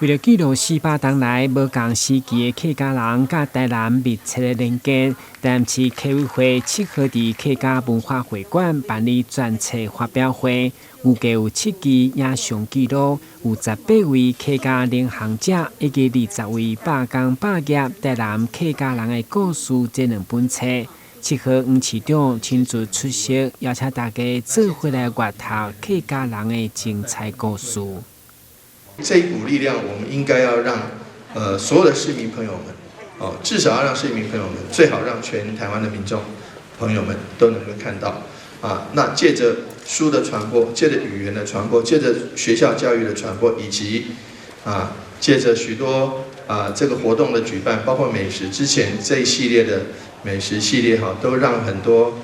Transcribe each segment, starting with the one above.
為著記錄400冬來無仝時期的客家人佮台南密切的連結，台南市客委會7號佇客家文化會館辦理全冊發表會，預計有七支影像記錄，有18位客家領航者以及20位百工百業台南客家人的故事，這兩本冊。7號黃市長親自出席，邀請大家做伙來閱讀客家人的精彩故事。這一股力量，我們應該要讓所有的市民朋友們，哦，至少要讓市民朋友們，最好讓全台灣的民眾朋友們都能夠看到，啊，那借着書的傳播，借着語言的傳播，借着學校教育的傳播，以及借着許多這個活動的舉辦，包括美食，之前這一系列的美食系列哈，都讓很多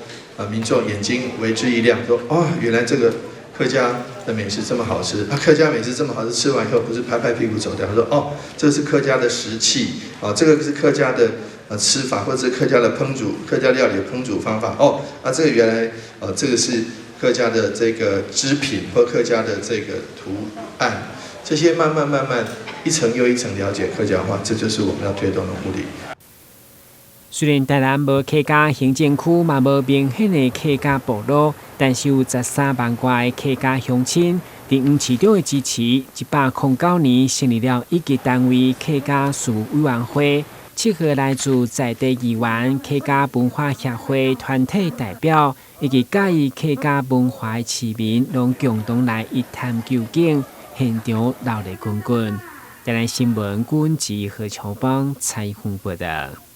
民眾眼睛為之一亮，說哦，原來這個客家的美食這麼好吃，啊，客家美食這麼好吃，吃完以後不是拍拍屁股走掉，他說哦，這是客家的食器，啊，這個是客家的吃法，或者是客家的烹煮，客家料理的烹煮方法，哦，啊，這個原來，這個是客家的這個織品或客家的這個圖案，這些慢慢慢慢一層又一層了解客家話，這就是我們要推動的目的。雖然台南無客家行政區，嘛無明顯的客家部落，但是有13萬外的客家鄉親，佇黃市長的支持，109年成立了一級單位客家事務委員會。7號來自在地議員、客家文化協會團體代表，以及佮意客家文化的市民，攏共同來一探究竟，現場熱鬧滾滾。台南新聞，郭文吉何喬邦採訪報導。